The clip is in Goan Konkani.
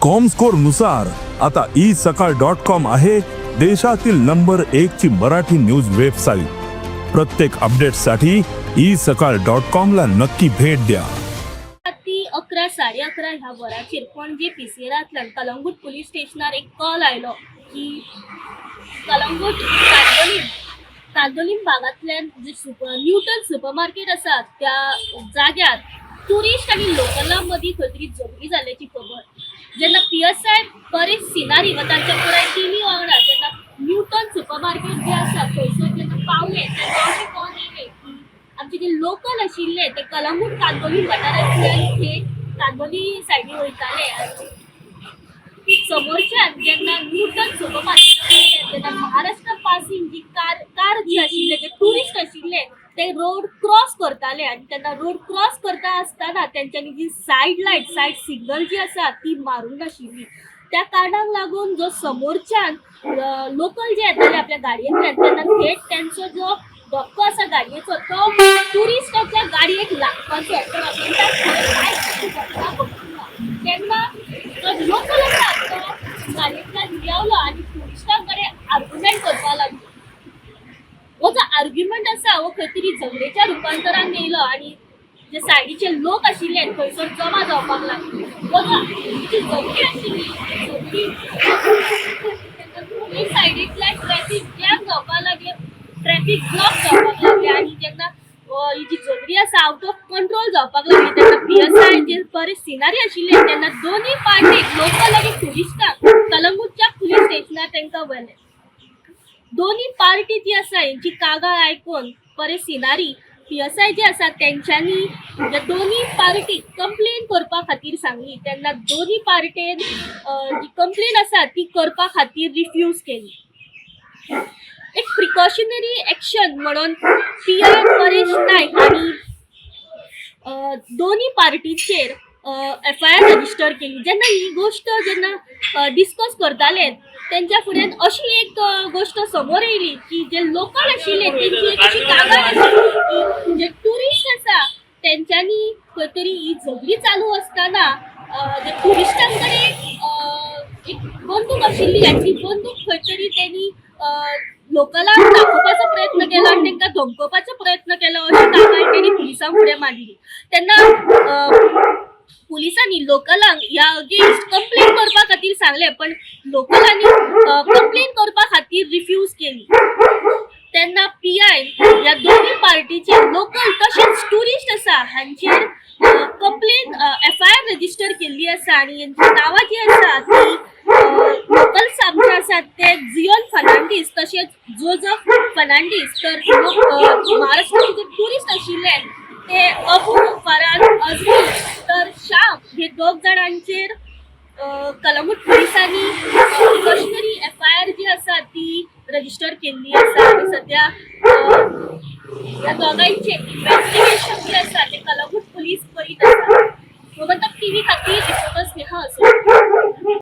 कॉमस्कोर नुसार आता ई सकाळ डॉट कॉम आहे देशातील नंबर एक ची मराठी न्यूज वेबसाईट. प्रत्येक अपडेटसाठी ई सकाळ डॉट कॉम ला नक्की भेट द्या. राती 11, 11:30 ह्या वराचेर पणजे पीसीआरांतल्यान कलंगूट पुलीस स्टेशनार एक कॉल आयलो की कलंगूट कांदोलीम कांदोलीम भागांतल्यान जे सुपर न्यूटन सुपर मार्केट आसा त्या जाग्यार टुरिस्ट आनी लोकलां मदीं खंय तरी झगडी जाल्ल्याची खबर. जेन्ना पीएसआय परेश सिनारी वा तांच्या पुराय टिमी वांगडा जेन्ना न्यूटन सुपर मार्केट जे आसा थंयसर जेन्ना पावले तेन्ना अशें कळून येयलें की आमचे जे लोकल आशिल्ले ते कलंगूट कांदोली वाठारांतल्यान थेट कांदोली सायडीन वयताले आनी समोरच्यान जेन्ना न्यूटन सुपर मार्केट तेन्ना महाराष्ट्र पासिंग जी कार कार जी आशिल्ले, जे टुरिस्ट आशिल्ले ते रोड क्रॉस करताले आनी तेन्ना रोड क्रॉस करता आसतना तेंच्यांनी जी सायड लायट, सायड सिग्नल जी आसा ती मारूंक नाशिल्ली. त्या कारणाक लागून जो समोरच्यान लोकल जे येताले आपल्या गाडयेंतल्यान तेन्ना थेट तेंचो जो धक्को आसा गाडयेचो तो टुरिस्टाच्या गाडयेक लागपाचो, पण अभियंता कांयच घटना घडूंक ना. तेन्ना जो लोकल आसा तो गाडयेंतल्यान देंवलो आनी टुरिस्टां कडेन आर्ग्युमेंट करपाक लागलो. हो जो आर्ग्युमेंट आसा हो खंय तरी झगडेच्या रुपांतरान येयलो आनी जे सायडीचे लोक आशिल्ले थंयसर जमा जावपाक लागले. हो जो जी झगडी आशिल्ली, झगडी तेन्ना दोनूय सायडींतल्यान ट्रॅफीक जॅम जावपाक लागले, ट्रॅफीक ब्लॉक जावपाक लागले आनी जेन्ना ही जी झगडी आसा आवट ऑफ कंट्रोल जावपाक लागली तेन्ना पीएसआय जे परेश सिनारी आशिल्ले तेन्ना दोनूय पार्टीक, लोकल आनी टुरिस्टांक, कलंगूटच्या पुलीस स्टेशनार तांकां व्हेले. दोनूय पार्टी जी आसा हेंची कागाळ आयकून परेश सिनारी पीएसआय जे आसा तेंच्यांनी जे दोनूय पार्टीक कंप्लेन करपा खातीर सांगली. तेन्ना दोनूय पार्टेन जी कंप्लेन आसा ती करपा खातीर रिफ्यूज केली. एक प्रिकॉशनरी एक्शन म्हणून पीआय परेश नायक हांणी दोनूय पार्टीचेर एफआयआर रजिस्टर केली. जेन्ना ही गोश्ट जेन्ना डिस्कस करताले तेंच्या फुड्यान अशी एक गोश्ट समोर येयली की जे लोकल आशिल्ले तेंची एक अशी कागाळ आशिल्ली की जे टुरिस्ट आसा तेंच्यांनी खंय तरी ही झगडी चालू आसतना जे टुरिस्टां कडेन एक बंदूक आशिल्ली आनी ती बंदूक खंय तरी तेणी लोकलांक दाखोवपाचो प्रयत्न केलो आनी तांकां धमकोवपाचो प्रयत्न केलो अशी कागाळ तेणी पुलिसां फुडें मांडली. तेन्ना पुलिसांनी लोकलांक ह्या अगेन्स्ट कंप्लेन करपा खातीर सांगलें, पण लोकलांनी कंप्लेन करपा खातीर रिफ्यूज केली. तेन्ना पीआय ह्या दोनूय पार्टीचे, लोकल तशेंच टुरिस्ट आसा, हांचेर कंप्लेन एफआयआर रजिस्टर केल्ली आसा आनी हेंची नांवां जी आसा ती लोकल्स आमचे आसात ते जियोन फर्नांडीस तशेंच जोजफ फर्नांडीस, तर महाराष्ट्राचे जे टुरिस्ट आशिल्ले ते अबू फरान अजमी तर श्याम, हे दोग जाणांचेर कलंगूट पुलिसांनी प्रिकॉशनरी एफआयआर जी आसा ती रजिस्टर केल्ली आसा आनी सद्या ह्या दोगांयचे इन्व्हेस्टिगेशन